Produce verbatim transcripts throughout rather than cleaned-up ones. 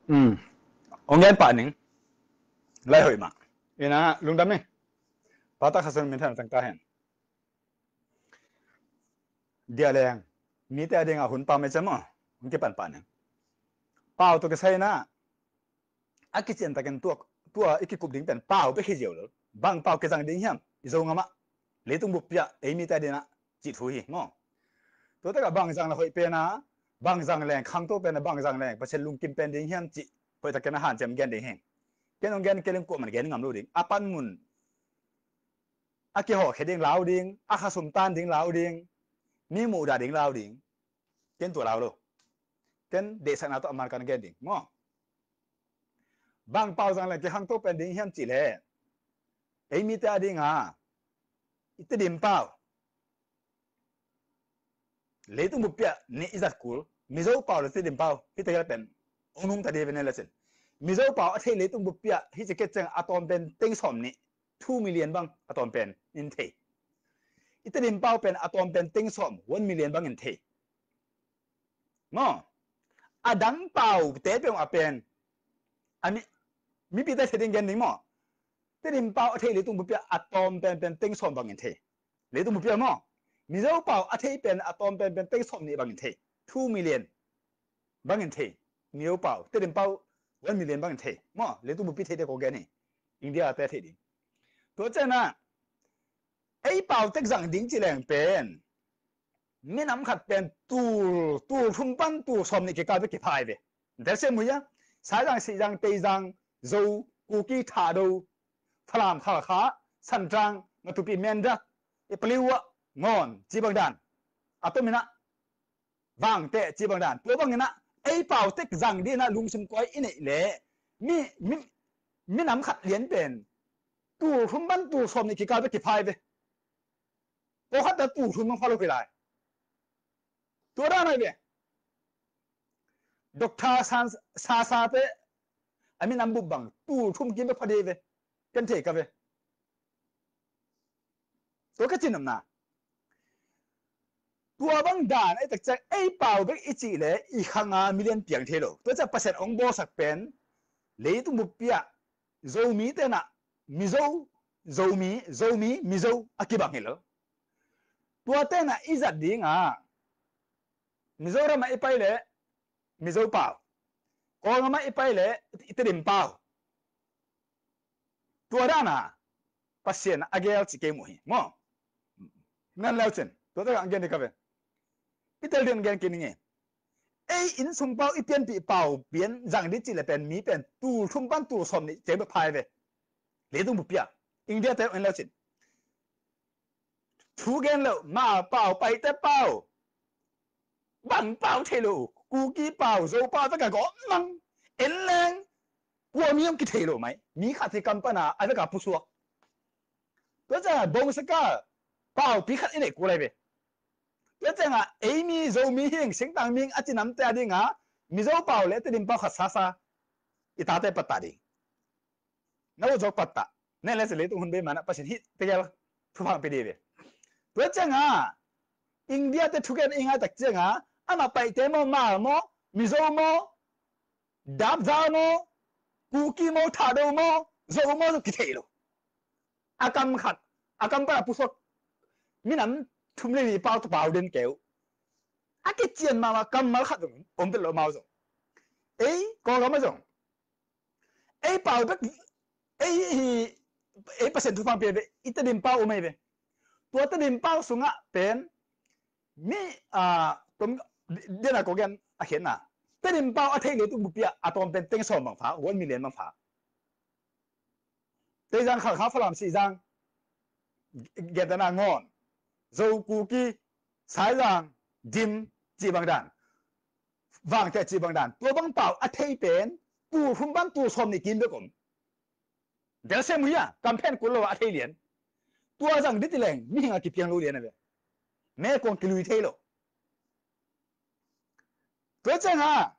Hmm. Ong gen pah ning. Lai hoih mah. Ina, lungdam ni. Pata khasun min than tang ta hen. Dia leng. Mite a ding a hun pau mai cem aw. Ong kipan pah ning. Pau tawh kisai na. A kician takin tua, tua i kikup ding pen pau bek hi ziau lo. Bang pau kizang ding hiam? I Zo ngam ah. Leitung bup piah, ei mite a ding ah. Cih thu hi, maw. Tua takah bang zang la hoih pen a, bang zang leng, khangto pen a, bang zang leng, Pasian lungkim pen ding hiam cih, hoih takin a hanciam gen ding hi. Ken ong gen kei leng kuaman gen ngam lo ding. A panmun, a kihawlkhia ding lau ding, a khasum tan ding lau ding, mi muhdah ding lau ding. Ken tua lau lo. Ken deihsakna tawh a man kan gen ding, maw. Bang pau zang leng kikhangto pen ding hiam cih leh. Ei mite a ding a. I Tedim pau. Leitung bup piah nih i zat kul. Mizo pau le Tedim pau. Hih tegel pen. Ong nungta ding ve ne le cin. Mizo pau a thei leitung bup piah. Hih ciket ciang a tawm pen teng sawm nih. Two million bang a tawm pen in thei. I Tedim pau pen a tawm pen teng sawm. One million bang in thei. Maw. A dang pau te peuh a pen. A mi, mipi te thei ding gen ding maw. Tedim pau a thei leitung bup piah a tawm pen pen teng sawm bang in thei. Leitung bup piah maw. Mizo pau a thei pen a tawm pen pen teng sawm nih bang in thei. Two million bang in thei. Mizo pau. Tedim pau one million bang in thei. Maw. Leitung bup pi thei te ko gen hi. India te thei ding. Tua ciang a. Ei pau tek zang ding ci leng pen. Minam khat pen tul, tul thum pan tul sawm nih kikal bek kiphai ve. Delsiam huih a, Saizang, Sihzang, Teizang, Zo, Kuki, Thado, Falam, Khalkha, Santrang, Matupi, Menda, i Paliu ah, Ngawn, ci bang dan. A tomin ah, Vangteh, ci bang dan. Tua bangin ah, ei pau tek zang ding ah lungsim kua i neih leh, mi, mi, minam khat lian pen, tul thum pan tul sawm nih kikal bek kiphai ve. Pawlkhat ta tul thum bang pha lo hi lai. Tua dan ai ve. Doctor San, Sasa te a minam bup bang tul thum kim bek pha ding ve. Ken thei ka ve. Tua ka cin omna. Tua bang dan ei tak ciang ei pau bek i cih leh i khang a million piang thei lo. Tua ciang Pasian ong bawlsak pen leitung bup piah Zomi tenah Mizo, Zomi, Zomi, Mizo a kibang hi lo. Tua tenah i zat ding a Mizoram ah i pai leh Mizo pau. Kawlgam ah i pai leh i Tedim pau. Tua dan a Pasian a gel ci kei mu hi maw. Ngan leu cin tua takah gen ding ka ve. I tel ding gen kei ning e. Ei inn sung pau i pianpih pau pian zang ding cih leh pen mi pen tul thum pan tul sawm nih ceng bek phai ve. Leitung bup piah India te en leu cin. Thu gen lo, Hmar pau, Paite pau. Bang pau thei lo, Kuki pau, Zo pau, vek a gawh mang. En leng, kua mi om kithei lo mai. Mi khat hi kam pan a, a vek a pusuak. Tua ciang a bawngsa kal, pau pi khat i neih kul lai ve. Tua ciang a, ei mi Zomi hing, singtang ming a ci namte a ding a, Mizo pau le Tedim pau khat sasa. I tate pattah ding. Na ut zawk pattah. Na en le cin leitung hun bei manah Pasian hih tegel thupha pia ding ve. Tua ciang a India te thugen i ngai tak ciang a amah Paite maw, Hmar maw, Mizo maw, Dapza maw, Kuki maw, Thado maw, Zo maw, Zo kithei lo. A kam khat, a kam pan a pusuak minam thum le li pau tawh pau den keu. A kician mahmah kammal khat zong om tel lo amau zong. Ei Kawlgam ah zong ei pau bek, ei hi, ei Pasian thupha pia ve, i Tedim pau om ei ve. Tua Tedim pau sungah pen mi, a, tom, dena ko gen a khiatna. Tedim pau a thei leitung bup piah a tawm pen teng sawm bang pha, one million bang pha. Teizang, Khalkha, Falam, Sihzang, gentana Ngawn, Zo, Kuki, Saizang, Dim, cih bang dan. Vangteh cih bang dan. Tua bang pau a thei pen tul thum pan tul sawm nih kim bek om. Delsiam huih a, kam phen kul lo a thei lian. Tua zang ding ci leng mihing a kipiang lo lian a ve. Mekuang kilui thei lo. Tua ciang a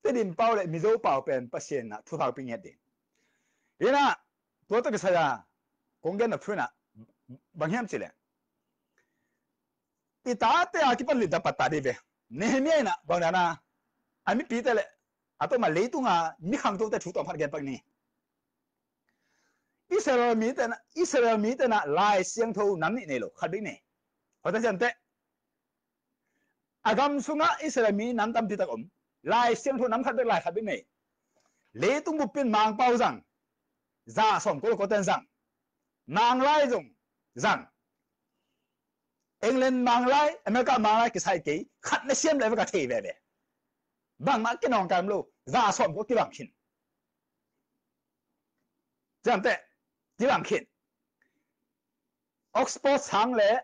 Tedim pau le Mizo pau pen Pasian ah thupha pia ngiat ding. Ina tua tawh kisai a kong gen nop thu ina bang hiam ci leh i tate a kipan limtak patta dih ve. Nehemiah in ah bang dan a, a mipite le a tawm a leitunga mi khangtote thu tawm khat gen pak ni. Israel mite na, Israel mite na Lai Siangtho nam nih nei lo, khat bek nei. Hota ciamteh, a gam sungah Israel mi nam tampi tak om. Lai Siangtho nam khat bek, lai khat bek nei. Leitung buppi in Mangpau zang, za sawm kul kul ten zang. Manglai zong zang. England Manglai, America Manglai kisai kei, khat na siam le ka thei veve. Bangmah kinawngkai om lo, za sawm kul kibang khin. Ciamteh, kibang khin. Oxford sang le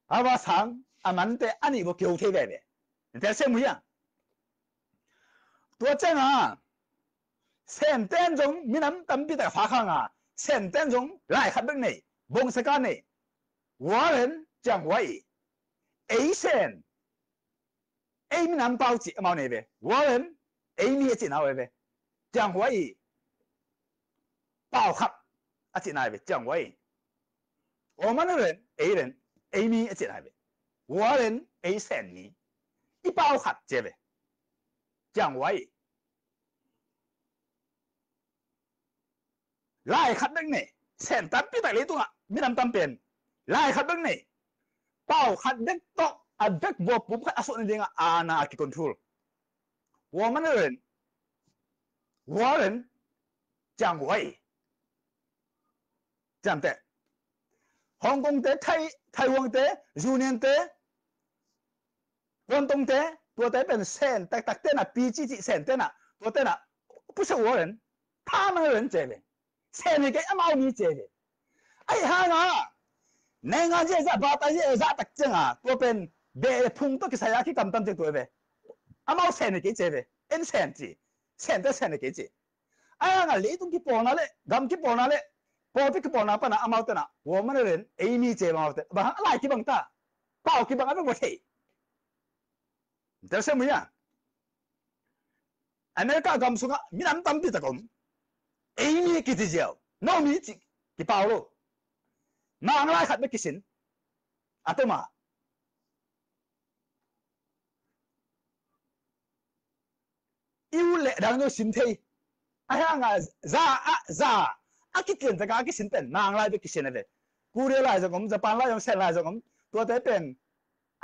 Harvard sang a mante a nih bawk kiho thei veve. Tel sem uh hia? Tua cianga Senten zong minam tampi tak a phak hanga, Senten zong lai khat bek nei, bongsa khat nei. Warren Ciang Huai. Ei Sen, ei minam pau cih amau nei ve. Warren, ei mi a cihna uh ve. Ciang Huai, pau khat a cihna ve. Ciang Huai. Oman Ren, ei Ren, ei mi a cihna ve. Warren, ei Sen mi. I pau khat ci ve. Ciang Huai. Lai khat bek nei. Sen tampi tak leitungah minam tam pen lai khat bek nei. Pau khat bek tawh a bek bawpum khat a suah nadingah aana a kicontrol. Warren, Warren Ciang Huai. Ciamteh, Hong Kong te, Thai, Taiwan te, Union te, Kuantong te, tuate pen Sen taktak tena, pi cih cih Sen tena, tua tena, pusa Warren, tha mang Ren ci ve. Sen hi kei, amau mi ci ve. Ahi hanga, naingan zia zah, bata zia zah tak cianga, tua pen beh le phung tawh kisai a kikamtam ciang tua ve. Amau Sen hi kei ci ve. En Sen ci. Sente Sen hi kei ci. Ahi hanga leitung kipawlna le gam kipawlna le pawlpi kipawlna pana amau tena Warren Ren, ei mi ci bang amau te. Bang hang a lai kibang ta. Pau kibang a bek va thei. Tel sem uh hia? America gam sungah minam tampi tak om. Ei mi kici ziau, no mi ci kipau lo. Manglai khat bek kisin. A tawm a i ut le dang no sim thei. Ahi hanga za a, za a kitlian taka a kisin pen Manglai bek kisin a ve. Korea lai zong om, Japan lai zong, Sen lai zong om. Tuate pen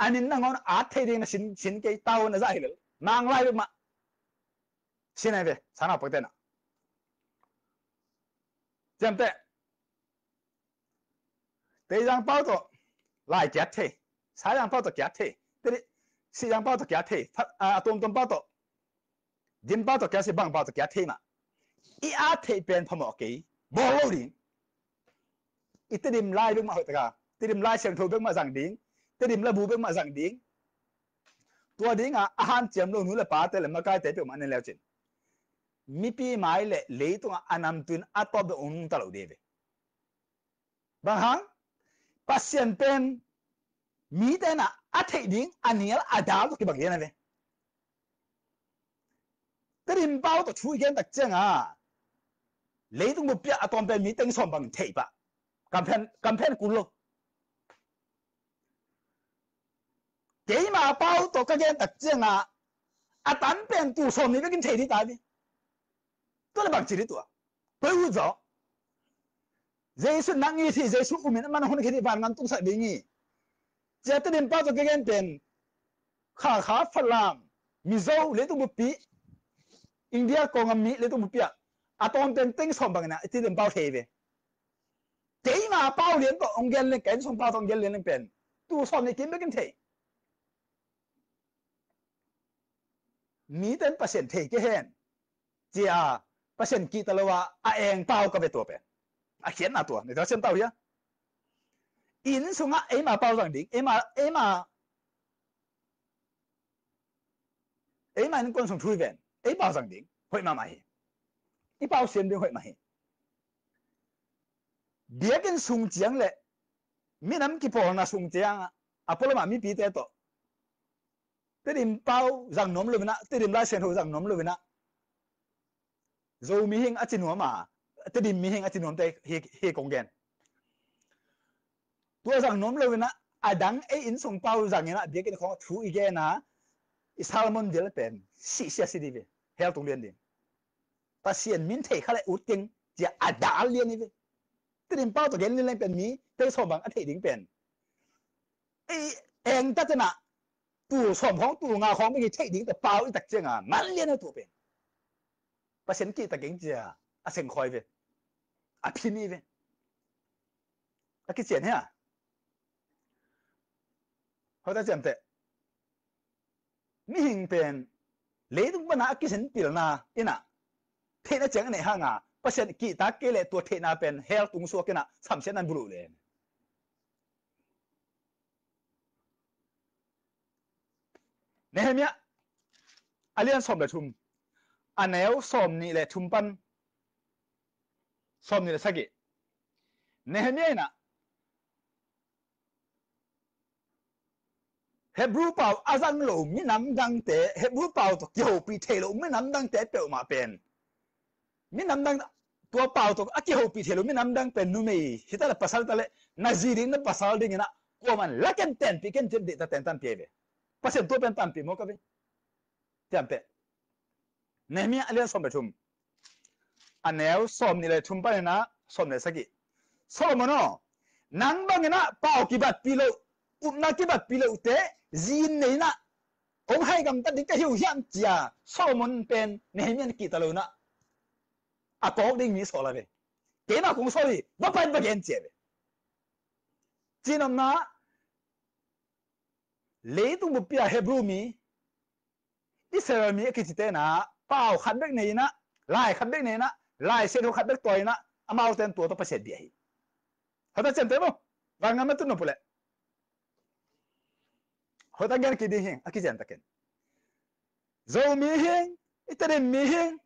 a min nangawn at thei ding na sin, sin kei, tau na za hi lel. Manglai bek mah sin a ve. Sana pakte na. Ciamteh, Teizang pau tawh lai kiat thei, Saizang pau tawh kiat thei, Sihzang pau tawh kiat thei, a tuamtuam pau tawh, Dim pau tawh kiat thei, bang pau tawh kiat thei mah. I at theih pen phamawh kei, bawl lo ding. I Tedim lai bek mah hoih taka, Tedim Lai Siangtho bek mah zang ding, Tedim labu bek mah zang ding. Tua dinga a hanciam lo nu le pate le makaite peuhmah na leucin, mipi mai le leitungah a namtuin a tawp dong ung ta lo ding ve. Bang hang? Pasian pen mite na a theih ding a nial a dal tawh kibang lian a ve. Tedim pau tawh thu i gen tak cianga leitung buppi ah a tawm pen mi teng sawm bangin theih pah. Kamphen, kamphen kul lo. Keima pau tawh ka gen tak cianga a tam pen tul sawm nih bekin thei ding ta ding. Tua le bang ci ding tua. Koi ut zaw. Jesu nang i thei, Jesu umin a man hon khit i vanngan tungsak ding i. Cia Tedim pau tawh ka gen pen Kha, Kha, Falam, Mizo, leitung buppi, India kawngam mi leitung buppi ah a tawm pen teng sawm bangin a Tedim pau thei ve. Keima pau lian tawh hong gen leng, keima sawm pau tawh hong gen lian leng pen tul sawm nih kim bekin thei. Mite in Pasian thei kei hen cia Pasian kihta lo a a eng pau ka ve tua pen. A khiatna tua, na tel siam tau hia? Inn sungah eima pau zang ding, eima, eima, eima innkuan sung thu i ven, ei pau zang ding hoih mahmah hi. I pau siam ding hoih mah hi. Biakinn sung ciang le minam kipawlna sung ciang a pualamah mipite tawh Tedim pau zang nuam lo inah, Tedim Lai Siangtho zang nuam lo inah, Zo mihing a ci nuam a, Tedim mihing a ci nuamte hi, hi kong gen. Tua zang nuam lo inah a dang ei innsung pau zangin ah biakinn khawng thu i gen a, i sermon vel pen sihsia si ding ve. Hell tung lian ding. Pasian min thei kha le ut keng cia a dal lian hi ve. Tedim pau tawh gen lian leng pen mi tei sawm bang a theih ding pen, ei eng ta tena tul sawm khawng tul nga khawng bek i theih ding tawh pau i tak cianga man lian a tuh pen. Pasian kihta keng cia a seng khawi ve. A phin hi ve. A kician hia? Hota ciamteh. Mihing pen leitung pana a kisin pilna inah theihna ciang a neih hanga Pasian kihtak kei leh tua theihna pen hell tung suak inah samsiatna buluh le. Nehemiah a lian sawm le thum, a neu sawm nih le thum pan sawm nih le sagih. Nehemiah inah Hebrew pau a zang lo minam dangte, Hebrew pau tawh kihopih thei lo minam dangte peuhmah pen, minam dang, tua pau tawh a kihopih thei lo minam dang pen numei hi ta le pasal ta le na zi ding na pasal dingin ah kuaman la ken tenpih ken cin dih ta tentan pia ve. Pasian tua pen tanpih maw ka ve. Ciamteh. Nehemiah a lian sawm le thum, a neu sawm nih le thum panin ah sawm le sagih. Solomon aw, nang bangin ah pau kibatpih loh, upna kibatpih lohte zin nei inah hong hai gamtat ding ka hi uh hiam cia Solomon pen Nehemiah na kihta lo inah a kawk ding mi sawl a ve. Keimah kong sawl hi, va pai va gen cia ve. Cinopna leitung buppi a Hebrew mi, Israel mi a kicite inah pau khat bek nei inah, lai khat bek nei inah, Lai Siangtho khat bek tawi inah, amaute in tua tawh Pasian bia hi. Hota ciamteh maw? Vangam na tun nop uh leh hota gen kik ding hing a kician takin. Zomi hing, i Tedim mi hing,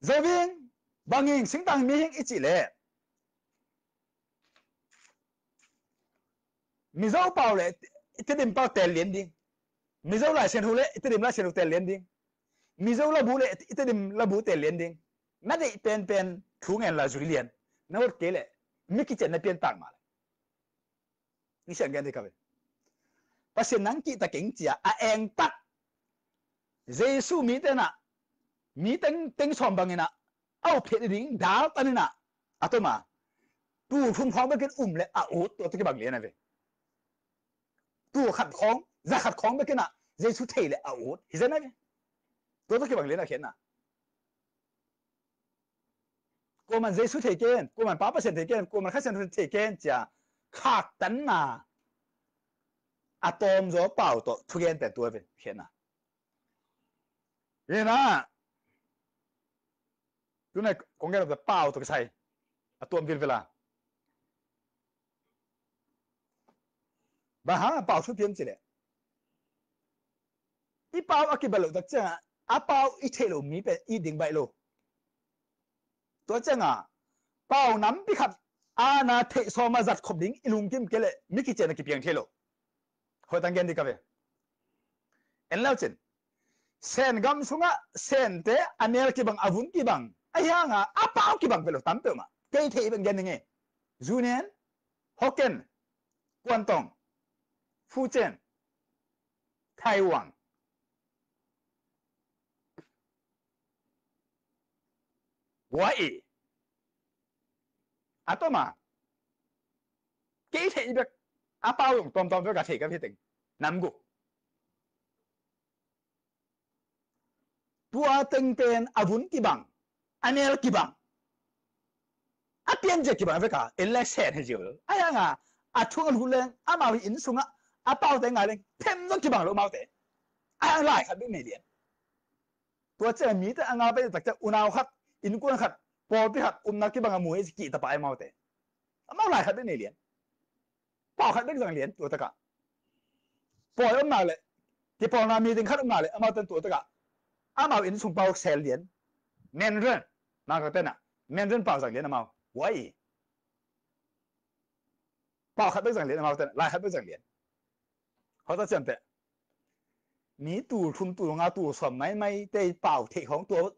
Zoving, banging, singtang mi hing i cih leh Mizo pau le i Tedim pau tel lian ding. Mizo Lai Siangtho le i Tedim Lai Siangtho tel lian ding. Mizo labu le i Tedim labu tel lian ding. Na deih penpen thu ngen la zui lian. Na hot kei leh mi kician na pian tak mah le. Ni siang gen dih ka ve. Pasian nang kihta keng cia a eng tak Jesu mi tenah mi teng teng sawm bangin ah a up phet ding dal tanin ah a toma tul thum khawng bekin um le a ut tua tawh kibang lian a ve. Tul khat khawng za khat khawng bekin ah Jesu thei le a ut hi zen a ve. Tua tawh kibang lian a khiatna. Kuaman Jesu thei ken, kuaman Pa Pasian thei ken, kuaman Kha Siangtho thei ken cia khaktanna a tawmzaw pau tawh thugen pen tua ve khiatna. Hi na. Tunai kong gen lo pau tawh kisai a tuam vilvela. Bang hang a pau thu pian ci leh i pau a kibat loh tak ciangah a pau i theih lo mi pen i ding baih lo. Tua ciangah pau nampi khat a na theih sawm a zat khop ding i lungkim kei leh mi kician a kipiang thei lo. Hoih tang gen dih ka ve. En lo cin. Sen gam sungah sente a nel kibang a vun kibang a hianga a pau kibang ve lo tam peuhmah. Kei theih bang gen ding e. Zunian, Hokkien, Kuantong, Fucen, Taiwan, Wai, a toma kei theih bek a pau zong tawmtawm vek a thei ka hi teng. Nam guk. Tua teng pen a vun kibang, a nel kibang, a pianzia kibang vek a en lai sen hi zio lo. A hianga a thung a lut leng amau hi inn sungah a paute ngai leng phem zong kibang lo amaute. A hiang lai khat bek nei lian. Tua ciang mite a ngah pen takciang unau khat, innkuan khat, pawlpi khat, umna kibang a mu hi ci kihta pah amaute. Amau lai khat bek nei lian. Pau khat bek zang lian tua takah. Pawi om nak leh kipawlna meeting khat om nak leh amau ten tua takah amau inn sung pau sel lian. Mandarin, mangkang tenah Mandarin pau zang lian amau. Wai. Pau khat bek zang lian amau ten, lai khat bek zang lian. Hota ciamteh. Mi tul thum tul nga tul sawm maimai te pau theih khawng tua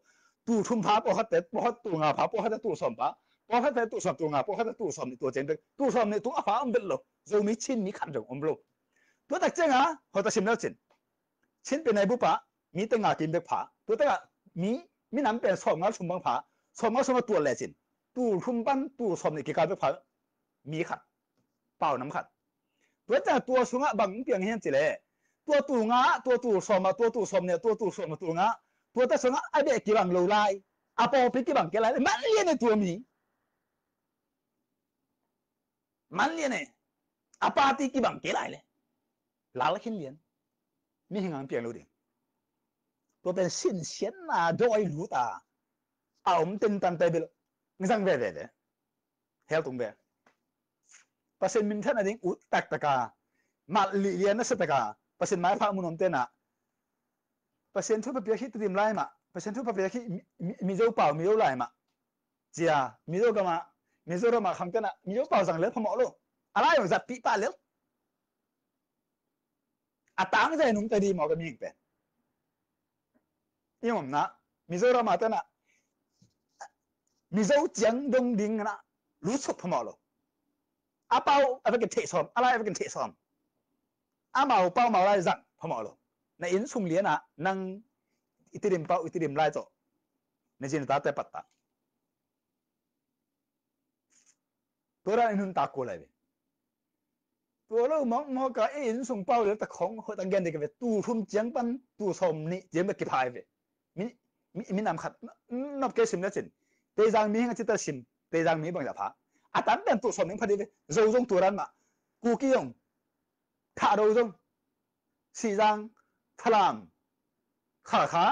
tul thum pha pawlkhatte, pawlkhat tul nga pha pawlkhatte tul sawm pha, pawlkhatte tul sawm tul nga pawlkhatte tul sawm nih tua ciang bek tul sawm nih tung a pha om bek lo. Zomi Chin mi khat zong om lo. Tua tak ciangah hota sim leu cin, Chin pen nai bup ah mite nga kim bek pha. Tua takah mi, minam pen sawm nga sum bang pha. Sawm nga sum a tuat lecin tul thum pan tul sawm nih kikal bek pha mi khat, pau nam khat. Tua ciangah tua sungah bang piang hiam cileh, tua tul nga, tua tul sawm ah, tua tul sawm nih, tua tul sawm ah, tul nga, tua tak sungah a beh kibang lo lai, a pawlpi kibang kei lai, man lian e tua mi. Man lian e. A party kibang kei lai le. Lal khin lian. Mihing hang piang lo ding. Tua pen sinsiatna dawi lut a, a om tentan te bil. Ngzang veve ve. Hell tung ve. Pasian minthan a ding ut taktak a, mal lih lian nasia tak a, Pasian maipha mun om tenah, Pasian thu pha piak hi Tedim lai mah, Pasian thu pha piak hi Mi, Mi, Mizo pau, Mizo lai mah. Cia, Mizo gamah, Mizoram ah khang tenah Mizo pau zang lel phamawh lo. A lai zong zatpih pah lel. A tangzai nungta dih maw ka mihing pen. I omna Mizoram ah tenah Mizo ciang dong ding na lutsuk phamawh lo. A pau a vekin theih sawm, a lai a vekin theih sawm. Amau pau mau lai zang phamawh lo. Na inn sung lianah nang i Tedim pau, i Tedim lai tawh na zin tate patta. Tua dan i nuntak kul lai ve. Tua lo mawkmawk a i inn sung pau lel ta khong hoih tak gen dek ve. Tul thum ciang pan tul sawm nih ciang bek kiphai ve. Mi, mi, minam khat nop kei sim le cin. Teizang mihing a cita sim. Teizang mi bangzah pha. A tam pen tul sawm nih pha dek ve. Zo zong tua dan mah. Kuki zong. Thado zong. Sihzang. Thalam. Khalkha.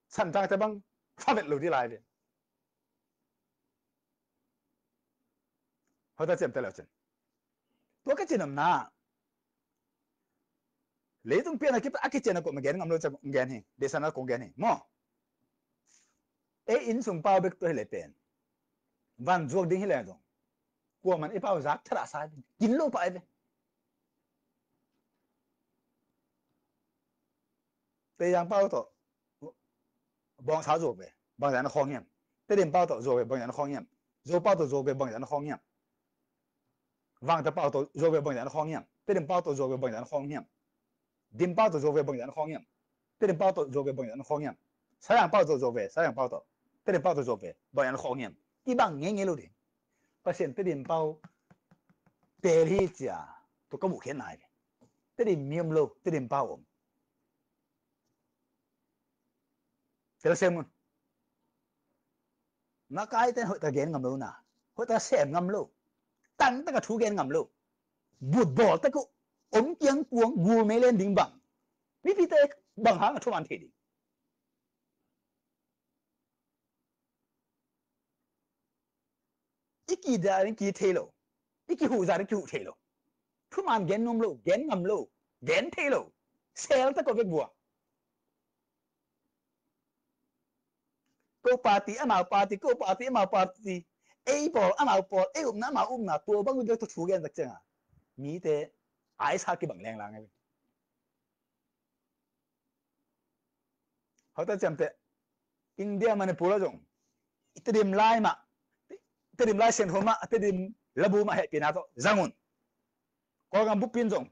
Santang te bang. Pha vet lo dih lai ve. Hota ciamteh lo cin. Tua ka cin omna. Leitung pian a kipat a kician a kong gen ngam lo ciang kong gen hi. Deihsakna kong gen hi. Maw. Ei inn sung pau bek tua hi le pen. Van zuak ding hi le zong. Kuaman i pau zak thadah sa hi. Kin lo pah hi ve. Teizang pau tawh bawngsa zuak ve, bangzah na khawng hiam? Tedim pau tawh zuak ve, bangzah na khawng hiam? Zo pau tawh zuak ve, bangzah na khawng hiam? Vangte pau tawh zuak ve, bangzah na khawng hiam? Tedim pau tawh zuak ve, bangzah na khawng hiam? Dim pau tawh zuak ve, bangzah na khawng hiam? Tedim pau tawh zuak ve, bangzah na khawng hiam? Sayang pau tawh zuak ve, Sayang pau tawh, Tedim pau tawh zuak ve, bangzah na khawng hiam? Kibang ngeingei lo ding. Pasian Tedim pau teel hi cia, tua ka muh khian nai ve. Tedim mi om lo, Tedim pau om. Tel sem un. Na kaite hoih ta gen ngam lo na. Hoih ta sem ngam lo. Tang taka thu gen ngam lo. But bawl taka om kiang kuang gul mei len ding bang. Mipite bang hang a thuman thei ding. I kidah in kithei lo. I kihuhzah in kihuh thei lo. Thuman gen nuam lo, gen ngam lo, gen thei lo. Sel ta ko vek vua. Ko party, amau party, ko party, amau party. Ei pawl, amau pawl, ei upna, amau upna. Tua bang vek thu gen tak cianga. Mite, ai sa kibang lenglang. Hota ciamteh. India Manipur a zong. Tedim lai mah. Tedim Lai Siangtho mah. Tedim labu mah hehpihna tawh. Zang un. Kawlgam bupin zong.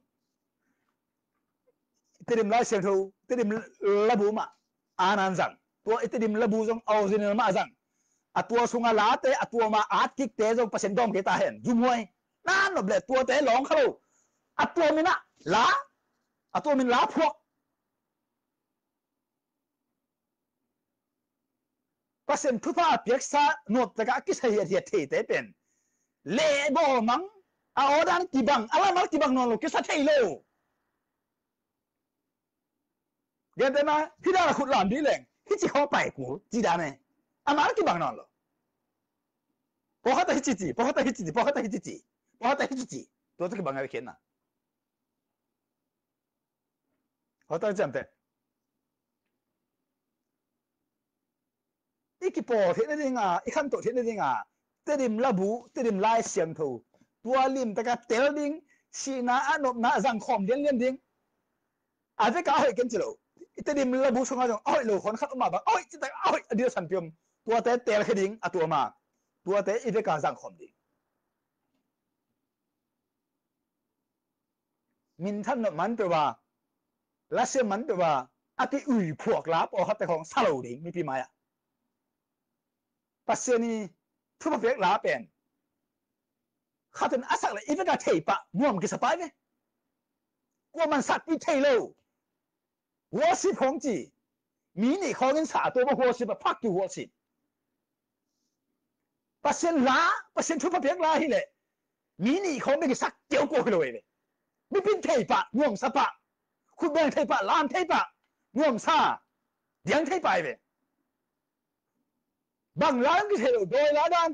Tedim Lai Siangtho. Tedim labu mah. Anan zang. Tua Tedim labu zong original mah zang. A tua sunga late, a tua ma at kikte zong Pasian dawm kei ta hen. Zumhuai. Na nop le tuate lawng kha lo. A tua mina la. A tua min la phuak. Pasian thupha piaksa nuam taka a kisa hiathiat theite pen lehbawl mang a awdan kibang a lamal kibang nawn lo kisa thei lo. Gentena hidana khut lam dih leng hici khaw pai kul ci dane a mal kibang nawn lo. Pawkhata hici ci, pawkhata hici ci, pawkhata hici ci, pawkhata hici ci. Tua tua kibang ngai khiatna. Hota ciamteh. I kipawl theihna dinga, i khantoh theihna dinga, Tedim labu, Tedim Lai Siangtho. Tua limtaka tel ding, sihna a nopna a zangkhawm lianlian ding. A veka a hoih ken ci lo. I Tedim labu sunga zong a hoih lo khawn khat om a bang, a hoih citak, a hoih a dil sanpi om. Tuate tel khe ding, a tua ma. Tuate i veka zangkhawm ding. minthan nop man peuh a, lasiam man peuh a, a ki-ui phuak la pawlkhatte khawng sa lo ding mipi mai-ah. Pasian i thupha pek la pen khat in a sak le i vek a thei pah nuam kisa pah ve. Kuaman sak i thei lo. Worship khawng ci. Mi nih khawng in sa a, tua bang worship a, phak ki worship. Pasian la, Pasian thupha pek la hi leh mi nih khawng bek i sak keu kua hi lo ei ve. Mipin thei pah nuam sa pah. Khut beng thei pah, lam thei pah nuam sa, diang thei pah ei ve. Bang la ki thei lo, dawi la dan.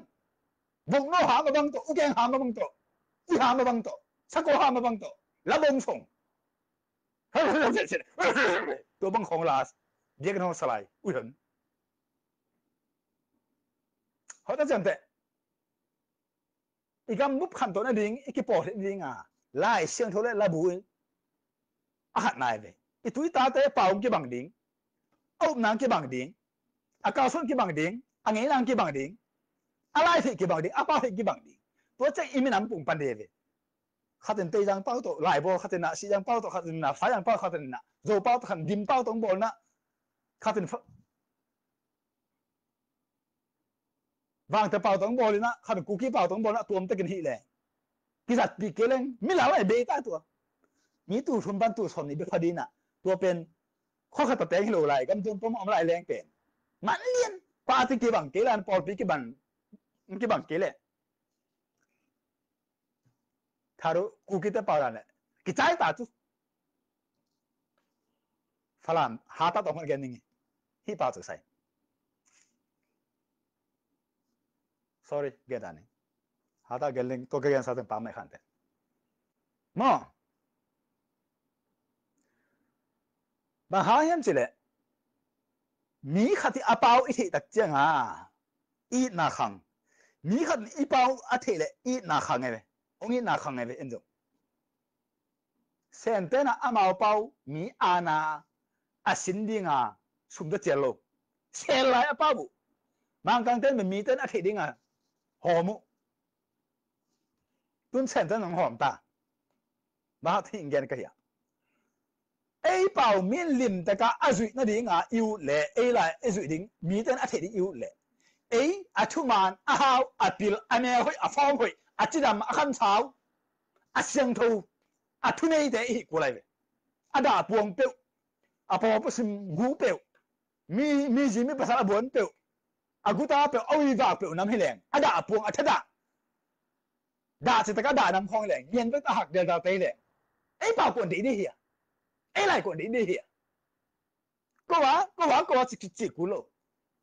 Vokno ham a bang tawh, ukeng ham a bang tawh, i ham a bang tawh, sako ham a bang tawh, la bong song. Tua bang khawng la, biakinn hong salai ui hon. Hawt a ciamteh. I gambup khantoh nading i kipawl theih nading a, Lai Siangtho le labu a khat nai ve. I tu i tate pau kibang ding, a upna kibang ding, a kalsuan kibang ding, a ngeina kibang ding, a lai theih kibang ding, a pau theih kibang ding. Tua ciang i minam pung pan de ve. Khat in Teizang pau tawh laibawl, khat in na Sihzang pau tawh, khat in na Saizang pau, khat in na Zo pau tawh, khat in Dim pau tawh hong bawl na, khat in fa- Vangte pau tawh hong bawl in ah, khat in Kuki pau tawh hong bawl in ah, tuam tekin hih leng kizatpih kei leng, mi lalai bei ta tua. Mi tul thum pan tul sawm nih bek pha ding ah, tua pen khua khat a teng hi lo lai, gam tuam pawm a om lai leng pen. Man lian, party kibang kei leh, pawlpi kibang, kibang kei leh. Tharu Kukite pau dan leh kicai ta tu. Falam, Hatau tawh hong gen ning. Hih pau tawh sai. Sorry, gen ta ning. Hatau gen ling, tua gen sa teng pau mai khan te. Maw. Bang hang hiam cih leh, mi khat i a pau i theih tak ciang a, itna khang. Mi khat i pau a theih leh itna khang ei ve. Hong itna khang ei ve, en zong. Sente in ah amau pau mi aana a sin ding a sum ta cial lo. Sel lai a pau uh. Mangkangte in mite in a theih ding a hawm uh. Tun Sente in hong hawm ta. Bang hang hiam gen ka hia. Ei pau mi in limtak a a zuih nading a i ut leh, ei lai a zuih ding, mite in a theih ding i ut leh, ei a thuman, a hau, a pil, a mel hoih, a fawm hoih, a cidam, a khamsau, a siangtho, a thuneite i hi kul lai ve. A dahpuang peuh, a pawpaw sim gu peuh, mi, mi zi mi pasal a buan peuh, a guta peuh, a uivak peuh nam hi leng, a dahpuang, a thadah, dah citak a dah nam khawng hi leng, ngian peuh a hak deldalte hi leng, ei pau kuan deih dih hia? Ei lai kuan deih dih hia? Ko a, ko a, ko a, cik, cik, cik kul lo.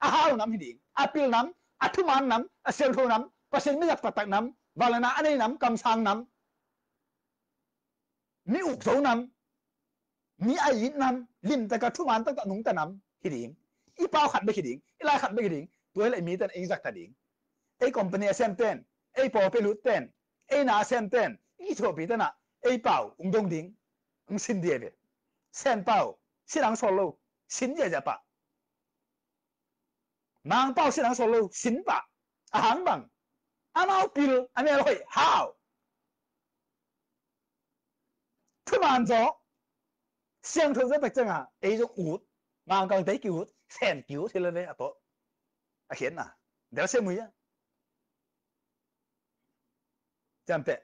A hau nam hi ding, a pil nam, a thuman nam, a siangtho nam, Pasian mi zat taktak nam, vangliatna a nei nam, kamsang nam, mi uk zo nam, mi a it nam, limtak a thuman taktak nungta nam hi ding. I pau khat bek hi ding, i lai khat bek hi ding. Tua hi leh mite in ei zat ta ding. Ei company a semte in, ei pawlpi lutte in, ei na a semte in, i kithuahpihte in ah ei pau hong dong ding, hong sin ding ei ve. Sen pau sin hong sawl lo, sin ziahziah pah. Mang pau sin hong sawl lo, sin pah. A hang bang? Amau pil, a mel hoih, hau. Thuman zaw, siangtho zaw tak ciang a, ei zong ut, Mangkangte ki-ut, Sen ki-ut hi lo ve a tawh. A khiatna, delsiam uh hia? Ciamteh,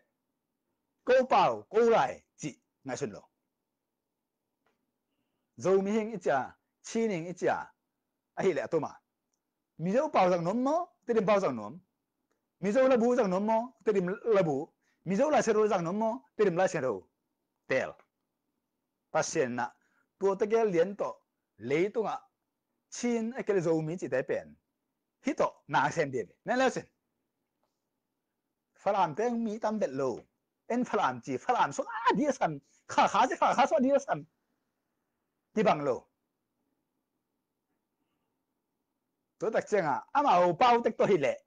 ko pau, ko lai cih ngaihsun lo. Zo mihing i ci a, Chin hing i ci a, ahih leh a tum a. Mizo pau zang nuam maw, Tedim pau zang nuam? Mizo labu zang nuam maw, Tedim labu? Mizo Lai Siangtho zang nuam maw, Tedim Lai Siangtho? Teel. Pasian in ah tua tegel lian tawh leitungah Chin a kei leh Zomi cihte pen hih tawh na sem ding ve. Nen leu cin. Falam teng mi tam vet lo. En Falam ci, Falam suak a ding a san. Kha, Kha ci, Kha, Kha suak a ding a san. Kibang lo. Tua tak ciang a, amau pau tek tawh hi leh,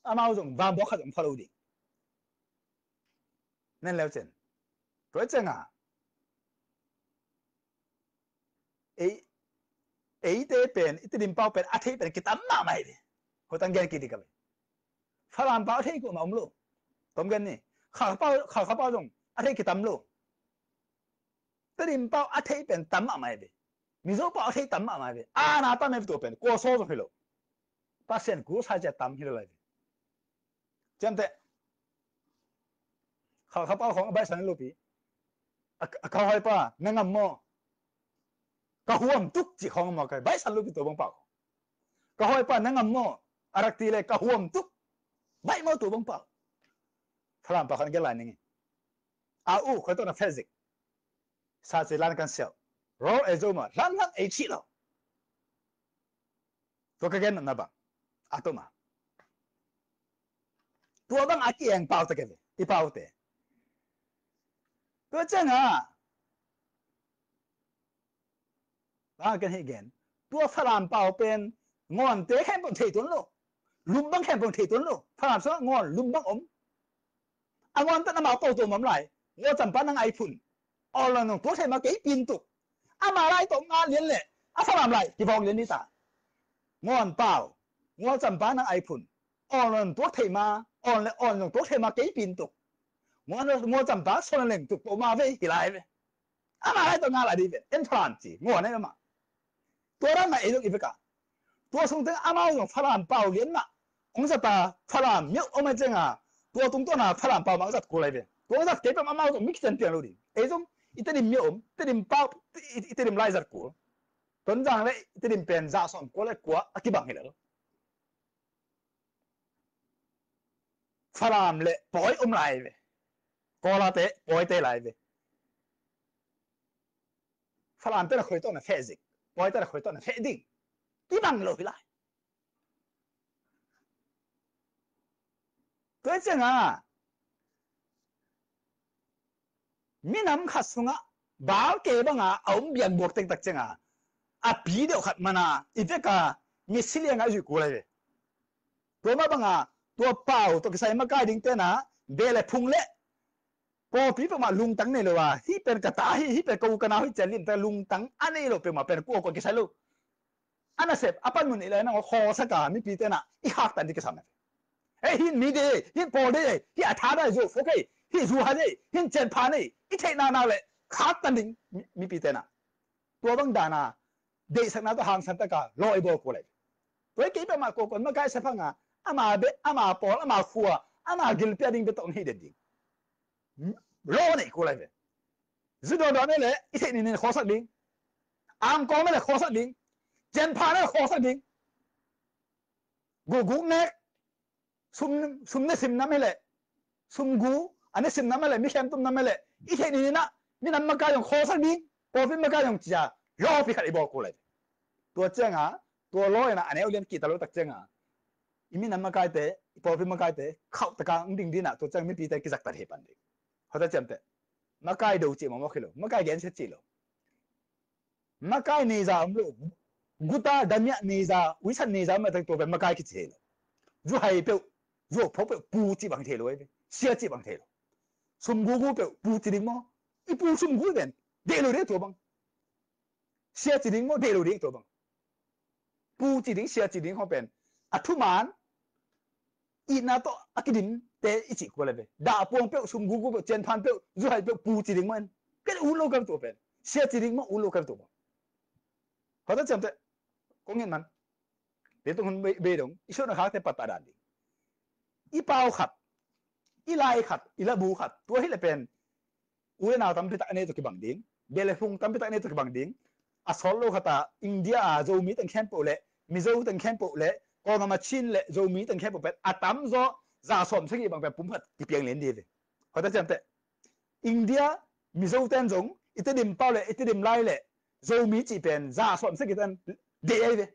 amau zong vambaw khat zong pha lo ding. Nen leu cin. Tua ciang a, ei, eite pen, i Tedim pau pen a theih pen kitam mahmah hi ve. Hotang gen kik ding ka ve. Falam pau a theih kuamah om lo. Tom gen ni. Kha pau, Kha, Kha pau zong a theih kitam lo. Tedim pau a thei pen tam mahmah hi ve. Mizo pau a thei tam mahmah hi ve. Aana tam hi ve tua pen. Kua saw zong hi lo. Pasian kul sa cia tam hi lo lai ve. Ciamteh. Kha, kha pau khong a baihsan lopi. A, a ka hoi pa, na ngam maw? Ka huam tuk ci khong maw kai. Baihsan lopi tua bang pau. Ka hoi pa, na ngam maw? A rak ti le ka huam tuk. Baih maw tua bang pau. Falam pau khan gel lai ning. A u, khoi tawh na feh zik. Sa ci lan kan siau. Rawl ei zo ma, hlan hlan ei cih lo. Tua ka gen na bang. A tuma. Tua bang a kieng pau ta ke ve. I pau te. Tua ciang a. Bang a ken hi gen. Tua Falam pau pen. Ngawn te khen pon thei tuan lo. Lum bang khen pon thei tuan lo. Falam sa ngawn lum bang om. A ngawn tan amau pau tua mawm lai. Ngaw campa nang ai phun. Awn lo nong tuak thei ma kei pin tuk. Ama lai tawh nga lian le. A Falam lai kivawk lian ni ta. Ngawn pau. Ngaw campa nang ai phun. Awn lo nong tuak thei ma. Awn le awn nong tuak thei ma kei pin tuk. Ngaw, ngaw campa sawn leng tuk pawh ma ve hi lai ve. Ama lai tawh nga lai di ve. En Falam ci. Ngawn ai ma. Tua dan mah ei zong i vek a. Tua sung teng amau zong Falam pau lian mah hong zat a, Falam miauh om a ciang a, tua tungtawn a Falam pau mah hong zat kul lai ve. Tua hong zat kei peuh amau zong mi kician piang lo ding. Ei zong i Tedim miauh om, Tedim pau, i, i Tedim lai zat kul. Tonzang le i Tedim pen za sawm kua le kua a kibang hi lo. Falam le Pawi om lai ve. Kawlate, Pawite lai ve. Falam te na khoi tawh na feh zik. Pawi te na khoi tawh na feh ding. Kibang lo hi lai. Tua ciang a. Minam khat sungah. Bal ke bang a. A om biang buak tektak ciang a. A pi deuh khat man a. I vek a. Misi liang a zui kul lai ve. Tua mah bang a. Tua pau. Tua kisai makai ding te na. Beh le phung le. Pawlpi peuhmah lungtang nei lo a, hih pen ka ta hi, hih pen ka u ka nau hi ci a limtak lungtang a nei lo peuhmah pen kua kua kisai lo. A nasep a panmun i lai nang khawlsak a mipite na i khaktan ding kisam na. Hei, hih mi dei, hih pawl dei, hih a tha dai zu fok hei, hih zu ha dei, hih cian pha nei, i theih nanak le khaktan ding mi, mipite na. Tua bang dan a deihsakna tawh hangsan taka law i bawl kul lai. Tua hi kei peuhmah kua kua makai sia phang a, ama beh, ama pawl, ama khua, ama gilpi a ding beh tawh hong hi den ding. Law nei kul lai ve. Zu dawn dawn le i theih ninin khawlsak ding. Angkawng le khawlsak ding. Cianpha le khawlsak ding. Guguk nek. Sum, sum ne sim nam hi leh. Sum gu, a ne sim nam hi leh, mi khem tum nam hi leh. I theih ninin ah, minam makai zong khawlsak ding, pawlpi makai zong cia, lawpi khat i bawl kul lai. Tua ciang a, tua law in ah, a neu lian kihta lo tak ciang a. I minam makaite, i pawlpi makaite, khauh taka hong ding ding ah, tua ciang mipite kizaktat hi pan ding. Hota ciamteh. Makai do cih mawkmawk hi lo, makai gensia cih lo. Makai neija om lo. Guta damiah neija, uisan neija om lo tak tua pen makai kici thei lo. Zuhai peuh, zuhai peuh pu ci bang thei lo, sia ci bang thei lo. Sumgugu peuh pu ci ding maw? I pu sumgu pen deih lo ding tua bang. Sia ci ding maw? Deih lo ding tua bang. Pu ci ding, sia ci ding hong pen a thuman itna tawh a kidim te i cih kua le ve. Dahpuang peuh, sumgugu peuh, cianphan peuh, zuhai peuh, pu ci ding maw en. Ken ut lo kan tua pen. Sia ci ding maw, ut lo kan tua maw. Hota ciamteh. Kong in man. Te tung hun bei, bei dong. I suan a khak te pat ta dan ding. I pau khat. I lai khat. I labu khat. Tua hi le pen. U le nau tampi tak a nei tawh kibang ding. Beh le phung tampi tak a nei tawh kibang ding. A sawt lo khat a India a Zomi teng khempeuh le Mizo teng khempeuh le Kawlgam a Chin le Zomi teng khempeuh pen a tamzaw za sawm sagih bang pen pum khat kipiang lian ding hi ve. Hota ciamteh. India Mizo ten zong i Tedim pau le i Tedim lai le Zomi cih pen za sawm sagih ten deih ahi ve.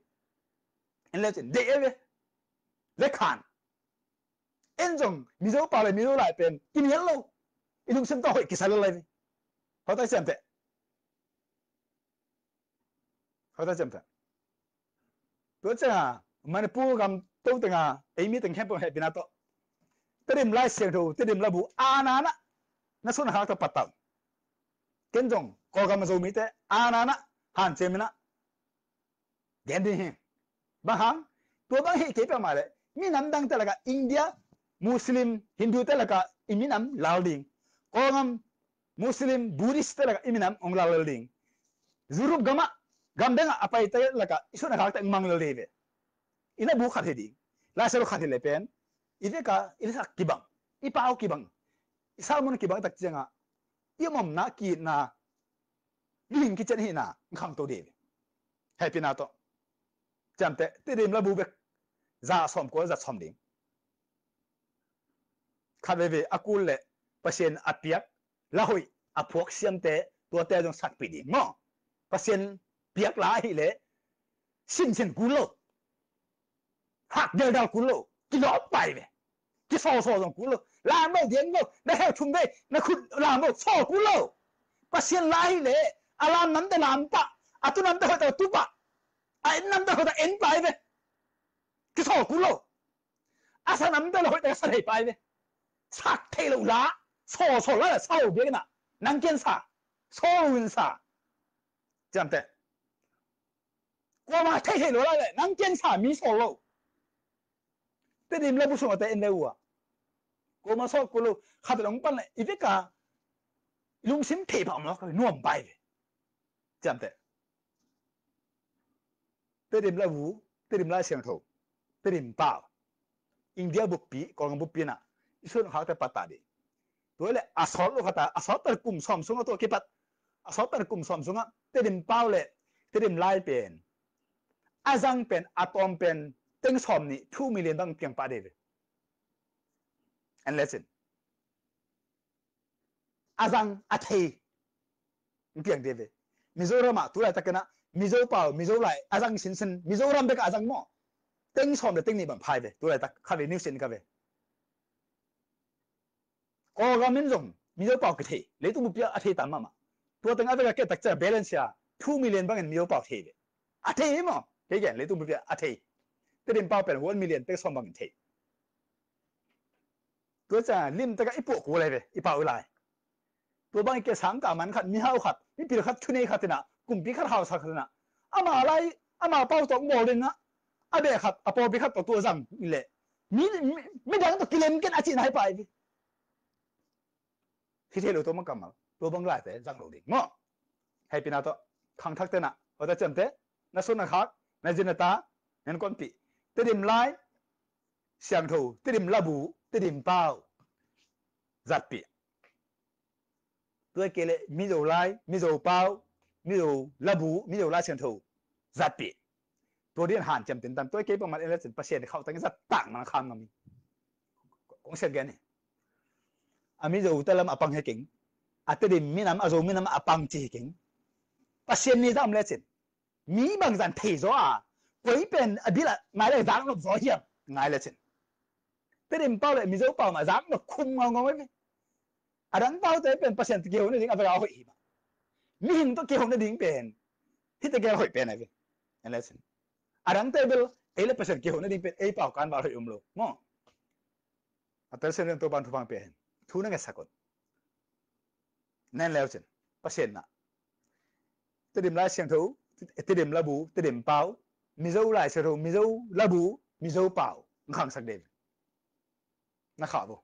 En le cin deih ahi ve. Le khan. En zong Mizo pau le Mizo lai pen kinial lo. I lungsim tawh hoih kisa lo lai ve. Hota ciamteh. Hota ciamteh. Tua ciang a Manipur gam to teng a ei mi teng khempeuh hehpihna tawh Tedim lai siangtho, Tedim labu a nanah na suan a khak tawh pattam. Ken zong Kawlgam a Zomite a nanah hanciam inah gen ding hi. Bang hang, tua bang hi kei peuhmah le minam dangte lakah India Muslim Hindu te lakah i minam lal ding. Kawlgam Muslim, Buddhist te lakah i minam hong lal lel ding. Europe gamah, gam dangah a paite lakah i suan a khakte hong mang lel ding ve. I na bu khat hi ding. Lai Siangtho khat hi le pen i veka i lasak kibang, i pau kibang, i sermon kibang tak ciangah i omomna, ki-itna, mihing kician hihna hong khangto ding ve. Hehpihna tawh. Ciamteh, Tedim labu bek za sawmkua, za sawm ding. Khat veivei a kul leh Pasian a piak la hoih a phuak siamte, tuate zong sakpih ding maw. Pasian piak la ahih leh sinsian kul lo, hak deldal kul lo, kilawm pai ve. Kisawlsawl zong kul lo. Lam lo, diang lo, na kheu thum vei na khut lam lo, sawl kul lo. Pasian la ahih leh a lam namte lam pah, a tu namte hoihtak tu pah, a en namte hoihtak en pai ve. Kisawl kul lo. A sa namte lo hoihtak sa thei pai ve. Sak thei lo la, sawlsawl la, sa lo biakna, nang kian sa, sawl lo in sa. Ciamteh. Kuama thei thei lo la le, nang kian sa mi sawl lo. Tedim labu sungah te en le uh a, kuama sawl kul lo. Khat dong pan le i veka lungsim thei pah mawk, nuam pai ve. Ciamteh. Tedim labu, Tedim Lai Siangtho, Tedim pau. India buppi, Kawlgam buppi na i suan khakte pattah ding. Tua le a sawt lo khata, a sawt tan kum sawm sungah, tua kipat a sawt tan kum sawm sungah Tedim pau le Tedim lai pen a zang pen, a tawm pen teng sawm nih, two million bang piang pah ding ve. En lecin. A zang, a thei. Piang ding ve. Mizoram ah tu laitakin ah Mizo pau, Mizo lai a zang sinsin, Mizoram bek a zang maw. Teng sawm le teng nih bang phai ve. Tu laitak khat vei news in ka ve. Kawlgam in zong Mizo pau kithei, leitung buppi ah a thei tam mahmah. Tua teng a vek a kei tak ciang balance a two million bangin Mizo pau thei ve. A thei hi maw. Kei gen, leitung buppi ah a thei. Tedim pau pen one million, teng sawm bangin thei. Tua ciang limtak ah i puah kul lai ve, i pau i lai. Tua bang i kei sangkah man khat, mihau khat, mipil khat, thunei khat in ah, kumpi khat hausa khat in ah, ama lai, ama pau tawh bawl in ah, a beh khat, a pawlpi khat tawh tua zang leh mi, mi, midang tawh kilem ken a cihna hi pai ve. Hi thei lo tua bang kammal, tua bang laite zang lo ding maw. Hehpihna tawh, khangthakte na, tua ciamteh, na suan na khak, na zin na ta, na innkuanpih, Tedim Lai Siangtho, Tedim labu, Tedim pau zatpih. Tua kei leh Mizo lai, Mizo pau, Mizo labu, Mizo Lai Siangtho zatpih. Tua ding hanciam tintan, tua kei peuhmah en lecin Pasian khauh tangin zat tak man kham ngam hi. Kong siat gen hi. A Mizo te lam a pang hi keng, a Tedim minam, a Zo minam a pang ci hi keng. Pasian ni zah om lecin mi bangzah in thei zaw a, koi pen a bil ah ngai le zak nop zaw hiam, ngai lecin. Tedim pau le Mizo pau mah zak nop khum ngaungau hi ve. A dang paute pen Pasian tawh kiho nading a vek a hoih hi mah. Mihing tawh kiho nading pen hihte gel hoih pen a ve. En lecin. A dangte bel ei le Pasian kiho nading pen ei pau kan val hoih um lo maw. A telsiam leng Topa'n thupha pia hen. Thu na ngetsak un. Nen leu cin. Pasian na. Tedim Lai Siangtho, Tedim labu, Tedim pau, Mizo Lai Siangtho, Mizo labu, Mizo pau. Khangsak ding. Na khah vo.